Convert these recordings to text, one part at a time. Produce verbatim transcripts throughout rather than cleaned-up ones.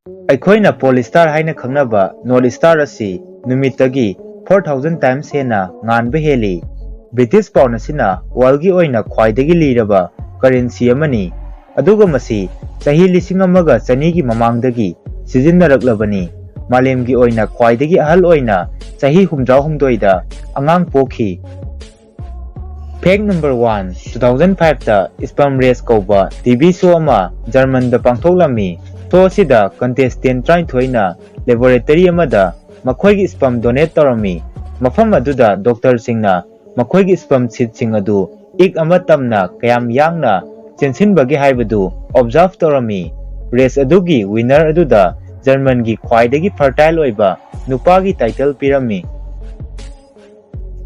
ꯑꯩꯈꯣꯏꯅ ꯄꯣꯂꯤꯁꯇꯥꯔ ꯍꯥꯏꯅ ꯈꯪꯅꯕ ꯅꯣꯔꯠ ꯏꯁꯇꯥꯔ ꯑꯁꯤ ꯅꯨꯃꯤꯠꯇꯒꯤ four thousand times ꯍꯦꯟꯅ ꯉꯥꯟꯕ ꯍꯦꯜꯂꯤ꯫ ꯕ꯭ꯔꯤꯇꯤꯁ ꯄꯥꯎꯟ ꯑꯁꯤꯅ ꯋꯥꯔꯜꯒꯤ ꯑꯣꯏꯅ ꯈ꯭ꯋꯥꯏꯗꯒꯤ ꯂꯤꯔꯕ ꯀꯔꯦꯟꯁꯤ ꯑꯃꯅꯤ, ꯑꯗꯨꯒ ꯃꯁꯤ ꯆꯍꯤ ꯂꯤꯁꯤꯡ ꯑꯃꯒ ꯆꯅꯤꯒꯤ ꯃꯃꯥꯡꯗꯒꯤ ꯁꯤꯖꯤꯟꯅꯔꯛꯂꯕꯅꯤ꯫ ꯃꯥꯂꯦꯝꯒꯤ ꯑꯣꯏꯅ ꯈ꯭ꯋꯥꯏꯗꯒꯤ ꯑꯍꯜ ꯑꯣꯏꯅ ꯆꯍꯤ ꯍꯨꯝꯗ꯭ꯔꯥꯍꯨꯝꯗꯣꯏꯗ ꯑꯉꯥꯡ ꯄꯣꯛꯈꯤ꯫ Fact number one, two thousand five ꯇ Sperm Race ꯀꯧꯕ ꯇꯤ ꯚꯤ ꯁꯣ ꯑꯃ ꯖꯔꯃꯟꯗ ꯄꯥꯡꯊꯣꯛꯂꯝꯃꯤ꯫ ꯁꯣ ꯑꯁꯤꯗ ꯀꯟꯇꯦꯁꯇꯦꯟ ꯇꯔꯥꯅꯤꯊꯣꯏꯅ ꯂꯦꯕꯣꯔꯦꯇꯔꯤ ꯑꯃꯗ ꯃꯈꯣꯏꯒꯤ ꯁ꯭ꯄꯔꯝ ꯗꯣꯅꯦꯠ ꯇꯧꯔꯝꯃꯤ꯫ ꯃꯐꯝ ꯑꯗꯨꯗ ꯗꯣꯛꯇꯔꯁꯤꯡꯅ ꯃꯈꯣꯏꯒꯤ ꯁ꯭ꯄꯔꯝ ꯁꯤꯠꯁꯤꯡ ꯑꯗꯨ ꯏꯛ ꯑꯃ ꯇꯝꯅ ꯀꯌꯥꯝ ꯌꯥꯡꯅ ꯆꯦꯟꯁꯤꯟꯕꯒꯦ ꯍꯥꯏꯕꯗꯨ ꯑꯣꯕꯖꯥꯔꯚ ꯇꯧꯔꯝꯃꯤ꯫ ꯔꯦꯁ ꯑꯗꯨꯒꯤ ꯋꯤꯅꯔ ꯑꯗꯨꯗ ꯖꯔꯃꯟꯒꯤ ꯈ꯭ꯋꯥꯏꯗꯒꯤ ꯐꯔꯇꯥꯏꯜ ꯑꯣꯏꯕ ꯅꯨꯄꯥꯒꯤ ꯇꯥꯏꯇꯜ ꯄꯤꯔꯝꯃꯤ꯫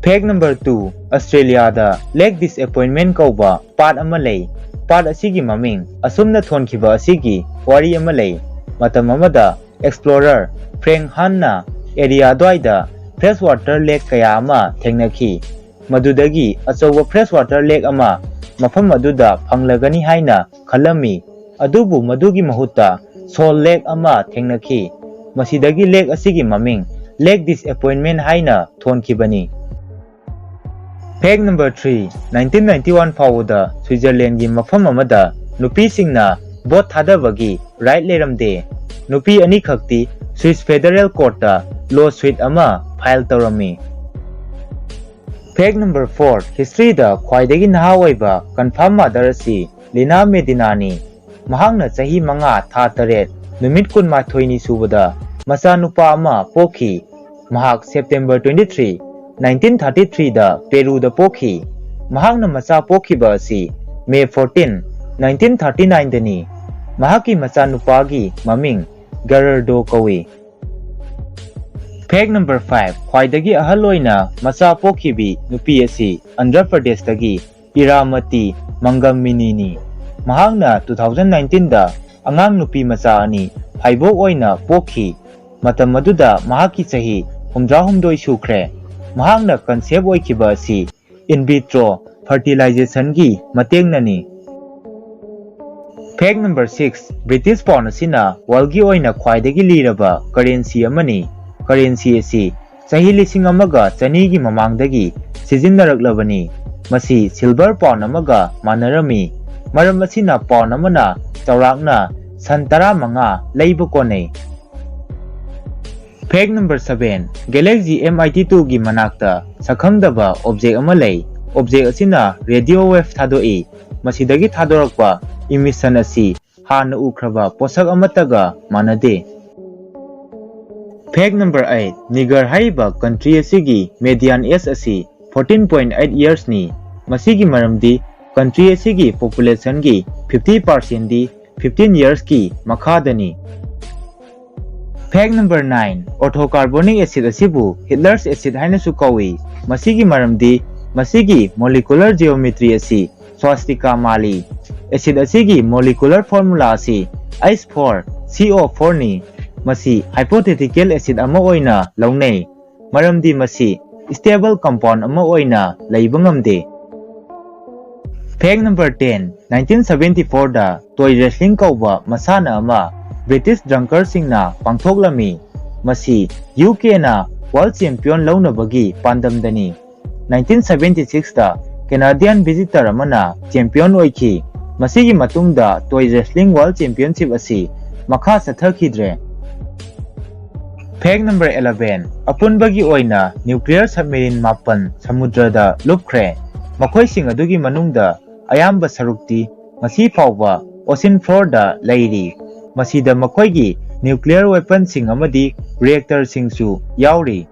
Fact number two, ꯑꯁꯇ꯭ꯔꯦꯂꯤꯌꯥꯗ ꯂꯦꯛ ꯗꯤꯁꯑꯦꯄꯣꯏꯟꯃꯦꯟ ꯀꯧꯕ ꯄꯥꯠ ꯑꯃ ꯂꯩ꯫ ꯄꯥꯠ ꯑꯁꯤꯒꯤ ꯃꯃꯤꯡ ꯑꯁꯨꯝꯅ ꯊꯣꯟꯈꯤꯕ ꯑꯁꯤꯒꯤ ꯋꯥꯔꯤ ꯑꯃ ꯂꯩ꯫ ꯃꯇꯝ ꯑꯃꯗ ꯑꯦꯛꯁꯄ꯭ꯂꯣꯔꯔ ꯐ꯭ꯔꯦꯡ ꯍꯥꯟꯅ ꯑꯦꯔꯤꯌꯥ ꯑꯗꯨꯋꯥꯏꯗ ꯐ꯭ꯔꯦꯁ ꯋꯥꯇꯔ ꯂꯦꯛ ꯀꯌꯥ ꯑꯃ ꯊꯦꯡꯅꯈꯤ꯫ ꯃꯗꯨꯗꯒꯤ ꯑꯆꯧꯕ ꯐ꯭ꯔꯦꯁ ꯋꯥꯇꯔ ꯂꯦꯛ ꯑꯃ ꯃꯐꯝ ꯑꯗꯨꯗ ꯐꯪꯂꯒꯅꯤ ꯍꯥꯏꯅ ꯈꯜꯂꯝꯃꯤ꯫ ꯑꯗꯨꯕꯨ ꯃꯗꯨꯒꯤ ꯃꯍꯨꯠꯇ ꯁꯣꯜ ꯂꯦꯛ ꯑꯃ ꯊꯦꯡꯅꯈꯤ꯫ ꯃꯁꯤꯗꯒꯤ ꯂꯦꯛ ꯑꯁꯤꯒꯤ ꯃꯃꯤꯡ ꯂꯦꯛ ꯗꯤꯁꯑꯦꯄꯣꯏꯟꯃꯦꯟ ꯍꯥꯏꯅ ꯊꯣꯟꯈꯤꯕꯅꯤ꯫ Fact number three, nineteen ninety one ꯐꯥꯎꯕꯗ ꯁ꯭ꯋꯤꯖꯔꯂꯦꯟꯒꯤ ꯃꯐꯝ ꯑꯃꯗ ꯅꯨꯄꯤꯁꯤꯡꯅ ꯚꯣꯠ ꯊꯥꯗꯕꯒꯤ ꯔꯥꯏꯠ ꯂꯩꯔꯝꯗꯦ꯫ ꯅꯨꯄꯤ ꯑꯅꯤꯈꯛꯇꯤ ꯁ꯭ꯋꯤꯁ ꯐꯦꯗꯔꯦꯜ ꯀꯣꯔꯠꯇ ꯂꯣ ꯁꯨꯏꯠ ꯑꯃ ꯐꯥꯏꯜ ꯇꯧꯔꯝꯃꯤ꯫ Fact number four, ꯍꯤꯁꯇ꯭ꯔꯤꯗ ꯈ꯭ꯋꯥꯏꯗꯒꯤ ꯅꯍꯥ ꯑꯣꯏꯕ ꯀꯟꯐꯥꯔꯝ ꯃꯥꯗꯔ ꯑꯁꯤ ꯂꯤꯅꯥ ꯃꯦꯗꯤꯅꯥꯅꯤ꯫ ꯃꯍꯥꯛꯅ ꯆꯍꯤ ꯃꯉꯥ ꯊꯥ ꯇꯔꯦꯠ ꯅꯨꯃꯤꯠ ꯀꯨꯟꯃꯥꯊꯣꯏꯅꯤ ꯁꯨꯕꯗ ꯃꯆꯥꯅꯨꯄꯥ ꯑꯃ ꯄꯣꯛꯈꯤ꯫ ꯃꯍꯥꯛ September twenty three, nineteen thirty three ꯗ ꯄꯦꯔꯨꯗ ꯄꯣꯛꯈꯤ꯫ ꯃꯍꯥꯛꯅ ꯃꯆꯥ ꯄꯣꯛꯈꯤꯕ ꯑꯁꯤ May fourteen, nineteen thirty nine ꯗꯅꯤ꯫ ꯃꯍꯥꯛꯀꯤ ꯃꯆꯥꯅꯨꯄꯥꯒꯤ ꯃꯃꯤꯡ ꯒꯔꯔꯗꯣ ꯀꯧꯏ꯫ Fact number five, ꯈ꯭ꯋꯥꯏꯗꯒꯤ ꯑꯍꯜ ꯑꯣꯏꯅ ꯃꯆꯥ ꯄꯣꯛꯈꯤꯕꯤ ꯅꯨꯄꯤ ꯑꯁꯤ ꯑꯟꯙ꯭ꯔ ꯄ꯭ꯔꯗꯦꯁꯇꯒꯤ ꯏꯔꯥꯃꯇꯤ ꯃꯪꯒꯝꯃꯤꯅꯤꯅꯤ꯫ ꯃꯍꯥꯛꯅ two thousand nineteen ꯗ ꯑꯉꯥꯡ ꯅꯨꯄꯤ ꯃꯆꯥ ꯑꯅꯤ ꯐꯥꯏꯕꯣꯛ ꯑꯣꯏꯅ ꯄꯣꯛꯈꯤ꯫ ꯃꯇꯝ ꯑꯗꯨꯗ ꯃꯍꯥꯛꯀꯤ ꯆꯍꯤ ꯍꯨꯝꯗ꯭ꯔꯥꯍꯨꯝꯗꯣꯏ ꯁꯨꯈ꯭ꯔꯦ꯫ ꯃꯍꯥꯛꯅ ꯀꯟꯁꯦꯞ ꯑꯣꯏꯈꯤꯕ ꯑꯁꯤ in vitro fertilizationꯒꯤ ꯃꯇꯦꯡꯅꯅꯤ꯫ Fact number six, British pound ꯑꯁꯤꯅ worldꯒꯤ ꯑꯣꯏꯅ ꯈ꯭ꯋꯥꯏꯗꯒꯤ ꯂꯤꯔꯕ currency ꯑꯃꯅꯤ꯫ Currency ꯑꯁꯤ ꯆꯍꯤ ꯂꯤꯁꯤꯡ ꯑꯃꯒ ꯆꯅꯤꯒꯤ ꯃꯃꯥꯡꯗꯒꯤ ꯁꯤꯖꯤꯟꯅꯔꯛꯂꯕꯅꯤ꯫ ꯃꯁꯤ silver pound ꯑꯃꯒ ꯃꯥꯟꯅꯔꯝꯃꯤ꯫ ꯃꯔꯝ ꯑꯁꯤꯅ pound ꯑꯃꯅ ꯆꯥꯎꯔꯥꯛꯅ ꯁꯟ ꯇꯔꯥꯃꯉꯥ ꯂꯩꯕ ꯀꯣꯟꯅꯩ꯫ Fact number seven, Galaxy M eighty twoꯒꯤ ꯃꯅꯥꯛꯇ ꯁꯛꯈꯪꯗꯕ object ꯑꯃ ꯂꯩ꯫ Object ꯑꯁꯤꯅ radio wave ꯊꯥꯗꯣꯛꯏ꯫ ꯃꯁꯤꯗꯒꯤ ꯊꯥꯗꯣꯔꯛꯄ emission ꯑꯁꯤ ꯍꯥꯟꯅ ꯎꯈ꯭ꯔꯕ ꯄꯣꯠꯁꯛ ꯑꯃꯠꯇꯒ ꯃꯥꯟꯅꯗꯦ꯫ Fact number eight, Niger ꯍꯥꯏꯔꯤꯕ country ꯑꯁꯤꯒꯤ median age ꯑꯁꯤ fourteen point eight yearsꯅꯤ꯫ ꯃꯁꯤꯒꯤ ꯃꯔꯝꯗꯤ country ꯑꯁꯤꯒꯤ populationꯒꯤ fifty percentꯗꯤ fifteen yearsꯀꯤ ꯃꯈꯥꯗꯅꯤ꯫ Fact number nine, Orthocarbonic acid ꯑꯁꯤꯕꯨ Hitler's acid ꯍꯥꯏꯅꯁꯨ ꯀꯧꯏ꯫ ꯃꯁꯤꯒꯤ ꯃꯔꯝꯗꯤ ꯃꯁꯤꯒꯤ molecular geometry ꯑꯁꯤ swastika ꯃꯥꯜꯂꯤ꯫ Acid ꯑꯁꯤꯒꯤ molecular formula ꯑꯁꯤ H four C O fourꯅꯤ꯫ ꯃꯁꯤ hypothetical acid ꯑꯃ ꯑꯣꯏꯅ ꯂꯧꯅꯩ, ꯃꯔꯝꯗꯤ ꯃꯁꯤ stable compound ꯑꯃ ꯑꯣꯏꯅ ꯂꯩꯕ ꯉꯝꯗꯦ꯫ Fact number ten, nineteen seventy fourꯗ toy wrestling ꯀꯧꯕ ꯃꯁꯥꯟꯅ ꯑꯃ British drunkerꯁꯤꯡꯅ ꯄꯥꯡꯊꯣꯛꯂꯝꯃꯤ꯫ ꯃꯁꯤ UKꯅ world champion ꯂꯧꯅꯕꯒꯤ ꯄꯥꯟꯗꯝꯗꯅꯤ꯫ nineteen seventy sixꯇ Canadian visitor ꯑꯃꯅ champion ꯑꯣꯏꯈꯤ꯫ ꯃꯁꯤꯒꯤ ꯃꯇꯨꯡꯗ toy wrestling world championship ꯑꯁꯤ ꯃꯈꯥ ꯆꯠꯊꯈꯤꯗ꯭ꯔꯦ꯫ Fact number eleven, ꯑꯄꯨꯟꯕꯒꯤ ꯑꯣꯏꯅ nuclear submarine ꯃꯥꯄꯟ ꯁꯃꯨꯗ꯭ꯔꯗ ꯂꯨꯞꯈ꯭ꯔꯦ꯫ ꯃꯈꯣꯏꯁꯤꯡ ꯑꯗꯨꯒꯤ ꯃꯅꯨꯡꯗ ꯑꯌꯥꯝꯕ ꯁꯔꯨꯛꯇꯤ ꯉꯁꯤ ꯐꯥꯎꯕ ocean floorꯗ ꯂꯩꯔꯤ꯫ ꯃꯁꯤꯗ ꯃꯈꯣꯏꯒꯤ nuclear weaponꯁꯤꯡ ꯑꯃꯗꯤ reactorꯁꯤngꯁꯨ ꯌꯥꯎꯔꯤ꯫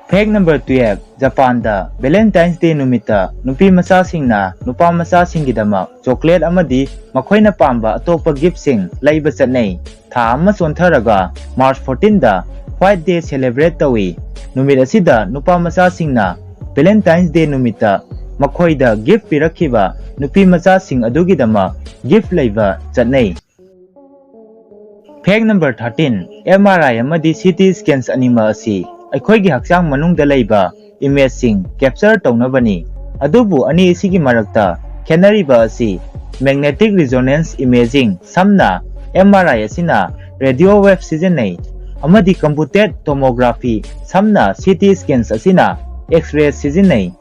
Fact number twelve, ꯖꯄꯥꯟꯗ Valentine's Day ꯅꯨꯃꯤꯠꯇ ꯅꯨꯄꯤ ꯃꯆꯥꯁꯤꯡꯅ ꯅꯨꯄꯥ ꯃꯆꯥꯁꯤꯡꯒꯤꯗꯃꯛ chocolate ꯑꯃꯗꯤ ꯃꯈꯣꯏꯅ ꯄꯥꯝꯕ ꯑꯇꯣꯞꯄ giftꯁꯤꯡ ꯂꯩꯕ ꯆꯠꯅꯩ꯫ ꯊꯥ ꯑꯃ ꯆꯣꯟꯊꯔꯒ March fourteenꯗ White Day celebrate ꯇꯧꯏ꯫ ꯅꯨꯃꯤꯠ ꯑꯁꯤꯗ ꯅꯨꯄꯥ ꯃꯆꯥꯁꯤꯡꯅ Valentine's Day ꯅꯨꯃꯤꯠꯇ ꯃꯈꯣꯏꯗ gift ꯄꯤꯔꯛꯈꯤꯕ ꯅꯨꯄꯤ ꯃꯆꯥꯁꯤꯡ ꯑꯗꯨꯒꯤꯗꯃꯛ gift ꯂꯩꯕ ꯆꯠꯅꯩ꯫ Fact number thirteen, MRI ꯑꯃꯗꯤ CT scans ꯑꯅꯤꯃꯛ ꯑꯁꯤ ꯑꯩꯈꯣꯏꯒꯤ ꯍꯛꯆꯥꯡ ꯃꯅꯨꯡꯗ ꯂꯩꯕ imageꯁꯤꯡ capture ꯇꯧꯅꯕꯅꯤ꯫ ꯑꯗꯨꯕꯨ ꯑꯅꯤ ꯑꯁꯤꯒꯤ ꯃꯔꯛꯇ ꯈꯦꯠꯅꯔꯤꯕ ꯑꯁꯤ Magnetic Resonance Imaging, ꯁꯝꯅ M R I ꯑꯁꯤꯅ radio wave ꯁꯤꯖꯤꯟꯅꯩ, ꯑꯃꯗꯤ Computed Tomography, ꯁꯝꯅ C T scans ꯑꯁꯤꯅ X-ray ꯁꯤꯖꯤꯟꯅꯩ꯫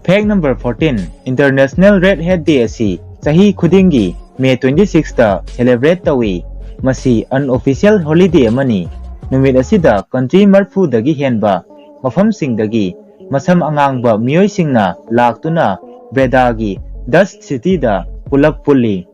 Fact number fourteen, International Redhead Day ꯑꯁꯤ ꯆꯍꯤ ꯈꯨꯗꯤꯡꯒꯤ May twenty-six ꯇ celebrate ꯇꯧꯏ꯫ ꯃꯁꯤ unofficial holiday ꯑꯃꯅꯤ꯫ ꯅꯨꯃꯤꯠ ꯑꯁꯤꯗ country ꯃꯔꯐꯨꯗꯒꯤ ꯍꯦꯟꯕ ꯃꯐꯝꯁꯤꯡꯗꯒꯤ ꯃꯁꯝ ꯑꯉꯥꯡꯕ ꯃꯤꯑꯣꯏꯁꯤꯡꯅ ꯂꯥꯛꯇꯨꯅ ꯕ꯭ꯔꯦꯗꯥꯒꯤ Dust Cityꯗ ꯄꯨꯂꯞ ꯄꯨꯜꯂꯤ꯫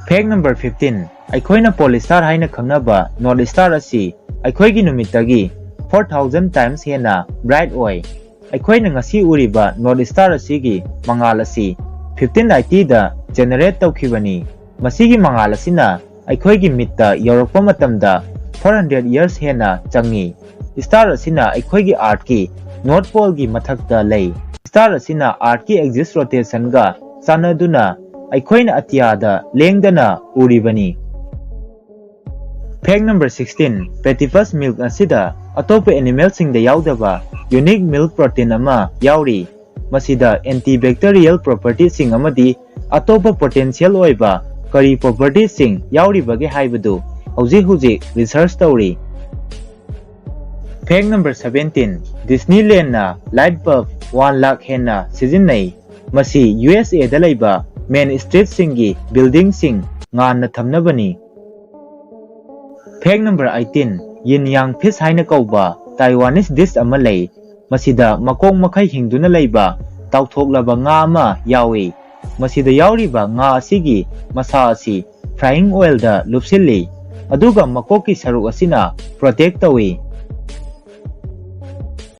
Fact number fifteen, ꯑꯩꯈꯣꯏꯅ Pole Star ꯍꯥꯏꯅ ꯈꯪꯅꯕ North Star ꯑꯁꯤ ꯑꯩꯈꯣꯏꯒꯤ ꯅꯨꯃꯤꯠꯇꯒꯤ four thousand times ꯍꯦꯟꯅ bright ꯑꯣꯏ꯫ ꯑꯩꯈꯣꯏꯅ ꯉꯁꯤ ꯎꯔꯤꯕ North Star ꯑꯁꯤꯒꯤ ꯃꯉꯥꯜ ꯑꯁꯤ fifteen eighty ꯗ generate ꯇꯧꯈꯤꯕꯅꯤ꯫ ꯃꯁꯤꯒꯤ ꯃꯉꯥꯜ ꯑꯁꯤꯅ ꯑꯩꯈꯣꯏꯒꯤ ꯃꯤꯠꯇ ꯌꯧꯔꯛꯄ ꯃꯇꯝꯗ four hundred years ꯍꯦꯟꯅ ꯆꯪꯏ꯫ Star ꯑꯁꯤꯅ ꯑꯩꯈꯣꯏꯒꯤ Earthꯀꯤ North Poleꯒꯤ ꯃꯊꯛꯇ ꯂꯩ꯫ Star ꯑꯁꯤꯅ Earthꯀꯤ axis rotationꯒ ꯆꯥꯟꯅꯗꯨꯅ ꯑꯩꯈꯣꯏꯅ ꯑꯇꯤꯌꯥꯗ ꯂꯦꯡꯗꯅ ꯎꯔꯤꯕꯅꯤ꯫ Fact number sixteen, Platypus milk ꯑꯁꯤꯗ ꯑꯇꯣꯞꯄ animalꯁꯤꯡꯗ ꯌꯥꯎꯗꯕ unique milk protein ꯑꯃ ꯌꯥꯎꯔꯤ꯫ ꯃꯁꯤꯗ antibacterial propertyꯁꯤꯡ ꯑꯃꯗꯤ ꯑꯇꯣꯞꯄ potential ꯑꯣꯏꯕ ꯀꯔꯤ propertyꯁꯤꯡ ꯌꯥꯎꯔꯤꯕꯒꯦ ꯍꯥꯏꯕꯗꯨ ꯍꯧꯖꯤꯛ ꯍꯧꯖꯤꯛ research ꯇꯧꯔꯤ꯫ Fact number seventeen, Disneylandꯅ light bulb one lakh ꯍꯦꯟꯅ ꯁꯤꯖꯤꯟꯅꯩ꯫ ꯃꯁꯤ U S Aꯗ ꯂꯩꯕ main streetꯁꯤꯡꯒꯤ buildingꯁꯤꯡ ꯉꯥꯟꯅ ꯊꯝꯅꯕꯅꯤ꯫ Fact number eighteen, Yin Yang Fish ꯍꯥꯏꯅ ꯀꯧꯕ Taiwanese dish ꯑꯃ ꯂꯩ꯫ ꯃꯁꯤꯗ ꯃꯀꯣꯛ ꯃꯈꯩ ꯍꯤꯡꯗꯨꯅ ꯂꯩꯕ ꯇꯥꯎꯊꯣꯛꯂꯕ ꯉꯥ ꯑꯃ ꯌꯥꯎꯏ꯫ ꯃꯁꯤꯗ ꯌꯥꯎꯔꯤꯕ ꯉꯥ ꯑꯁꯤꯒꯤ ꯃꯁꯥ ꯑꯁꯤ frying oilꯗ ꯂꯨꯞꯁꯤꯜꯂꯤ, ꯑꯗꯨꯒ ꯃꯀꯣꯛꯀꯤ ꯁꯔꯨꯛ ꯑꯁꯤꯅ protect ꯇꯧꯏ꯫